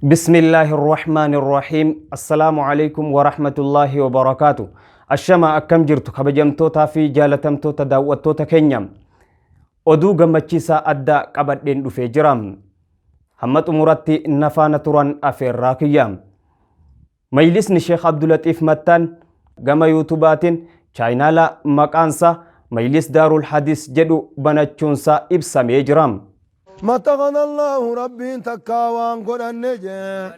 Bismillaahi Rahmaani Rahiim. Assalaamu alaikum wa rahmatullaahi wa barakaatu. Ashama, akkam jirtu kabajamtootaa fi jaalatamtoota daawwattoota keenya? Oduu gammachiisaa addaa qabadheen dhufee jira. Hamma xumuratti na faana turan afeerraa kiyya. Majlisni Sheekh Abdulaxiif Mattaan gama yuutubaatiin chaayinaala maqaansaa Majlis Daarul Hadis jedhu banachuunsaa ibsamee jira. ما اتخذ الله ربين takkaa waan godhanne jee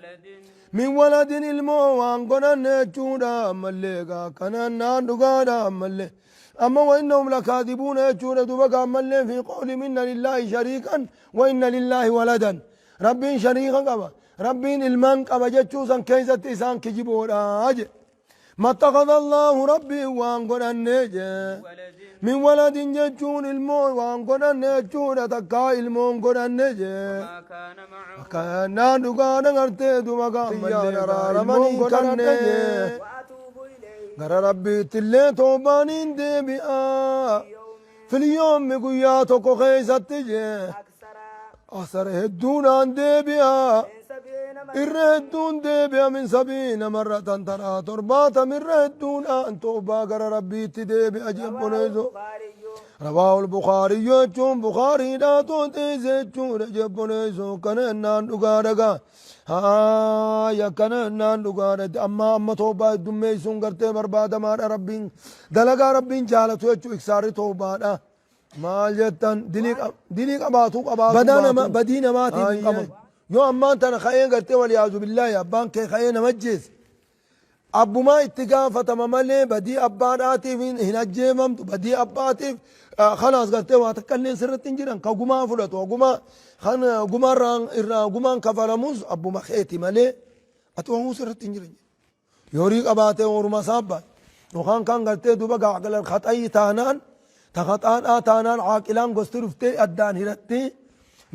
من ولد ilmoo waan godhanne jechuudha. Ammallee gaa kanaan naan dhugaadha. Ammallee amma وإنهم لكاذبون jechuudha. Duba gaa ammallee في قولهم إن لله شريكا وإن لله ولدا, rabbiin shariika qaba, rabbiin ilmaan qaba jechuu san keessatti isaan kijiboodha je. ما اتخذ الله rabbiin waan godhanne jee من ولد jechuun ilmoo waan godhanne jechuudha. Takkaa ilmoon godhanne jee kanaan dhugaadha. Gartee duba gaammallee araaramanii kanne jee gara rabbiitti illee toobaaniin deebi'a. في اليوم guyyaa tokko keeysatti jee أكثر hedduudhaan deebi'a, irra hedduun deebi'a. من سبعين مرة taraa 70 irra hedduudhaan toobaa gara rabbiitti deebi'a jebboleeso. رواه البخاري jechuun bukaariidhaatu odeesse jechuudha jebboleeso. Kana ennaan dhugaadha gaa. Haaya, kana ennaan dhugaadha. Amma amma toobaa heddummeessuun gartee barbaadamaadha. Rabbiin dalagaa rabbiin jaalatu jechuu iksaarri toobaadha. Maal jettan? Dilii qabaatu qabaatu badaa nama badii namaatiif hin qaban. Yoo ammaan tana ka'ee gartee, والعياذ بالله, abbaan kee ka'ee nama ajjeese, abbumaa itti gaafatama malee badii abbaadhaatiif hin ajjeefamtu. Badii abbaatiif خلاص gartee waa takka illee sirritti hin jiran. Ka gumaa fudhatu gumaa kan gumaarraa irraa gumaan kafalamus abbuma keeti malee ati waan sirritti hin jiran. Yorii qabaatee orma isaa yookaan kan gartee duba gaaqala khaxayi taanaan, ta khaxaadhaa taanaan, caaqilaan gosti dhuftee addaan hirattee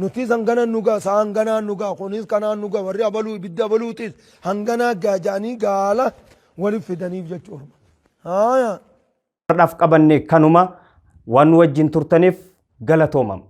nuti hanganan nuga, isaa hanganaan nuga, kunis kanaan nuga, warri abaluu ibidda abaluutis hanganaa gaaja'anii gaala walif fidaniif jechuu orma. Haaya. Har'aaf qabanne kanuma. Waan nu wajjin turtaniif galatoomam.